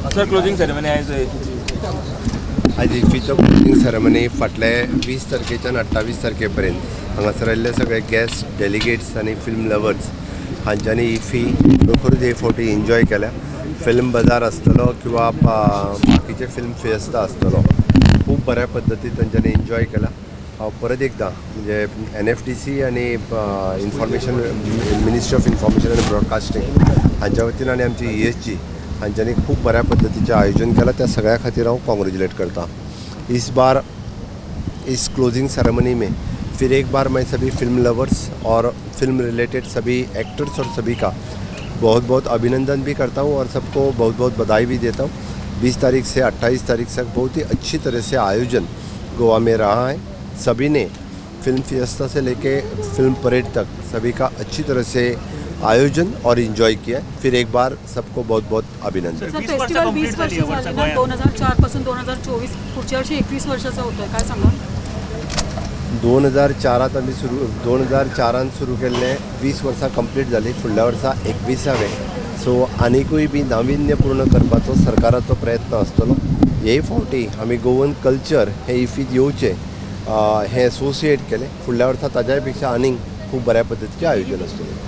Sir, closing ceremony आयज इफ्फीची. आज इफ्फीचो closing ceremony फाटले 20 तारखेच्यान 28 तारखे पर्यंत हांगासर आयिल्ले सगळे गेस्ट, डेलिगेट्स आनी फिल्म लवर्स हांच्यांनी इफ्फी खरोखरूच हे फावटी एन्जॉय केल्या. फिल्म बाजार आसतलो किंवा बाकीचे फिल्म फेस्ता आसतलो, खूब बऱ्या पद्दतीन तांच्यांनी एन्जॉय केला. हांव परत एकदां म्हणजे एनएफडीसी आनी information ministry of information आनी ब्रॉडकास्टींग हांच्या वतीन आनी आमची ईएसजी हांच्यांनी खूब बऱ्या पद्दतीचें आयोजन केलां, त्या सगळ्या खातीर हांव कॉंग्रेच्युलेट करता. इस बार इस क्लोजिंग सेरेमनी में फिर एक बार मैं सभी फिल्म लवर्स और फिल्म रिलेटेड सभी एक्टर्स और सभी का बहुत बहुत अभिनंदन भी करता हूँ और सबको बहुत बहुत बधाई भी देता हूँ. 20 तारीख से 28 तारीख तक बहुत ही अच्छी तरह से आयोजन गोवा में रहा है. सभी ने फिल्म फिएस्ता से लेके फिल्म परेड तक सभी का अच्छी तरह से आयोजन और इन्जॉय किया है. फिर एक बार सबको बहुत बहुत अभिनंदन. सर, 20 फेस्टिवल वर्षं 20 complete वर्ष झाली या झाली ना? गोव्यात. 2004 पासून 2024, पुढच्या वर्षी 21 वर्षाचा होतोय. काय सांगाल? 2004त आमी सुरू, 2004त सुरू केल्लें, 20 वर्सां कंप्लीट जालीं. फुडल्या वर्सा 21वें. सो आनिकूय बी नाविन्यपूर्ण करपाचो सरकाराचो प्रयत्न आसतलो. हे फावटी आमी गोवन कल्चर हें इफ्फीत येवचें हें एसोसिएट केलें. फुडल्या वर्सा ताज्याय पेक्षा आनीक खूब बऱ्या पद्दतीचें आयोजन आसतलें.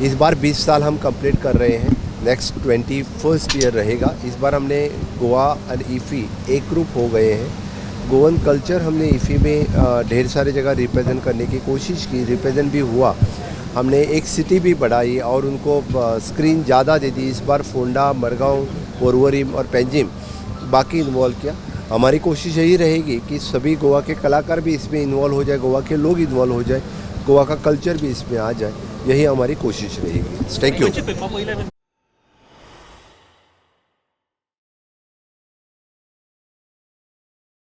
इस बार 20 साल हम कंप्लीट कर रहे हैं, नेक्स्ट 21st year रहेगा. इस बार हमने गोवा और इफ़ी एक रूप हो गए हैं. गोवन कल्चर हमने इफ़ी में ढेर सारी जगह रिप्रेजेंट करने की कोशिश की, रिप्रेजेंट भी हुआ. हमने एक सिटी भी बढ़ाई और उनको स्क्रीन ज़्यादा दे दी. इस बार फोंडा, मरगांव, पोरवरीम और पेंजिम बाकी इन्वॉल्व किया. हमारी कोशिश यही रहेगी कि सभी गोवा के कलाकार भी इसमें इन्वॉल्व हो जाए, गोवा के लोग इन्वॉल्व हो जाए, गोवा का कल्चर भी इसमें आ जाए, यही हमारी कोशिश रहेगी. Thank you. खंयची फिल्मां पयल्या?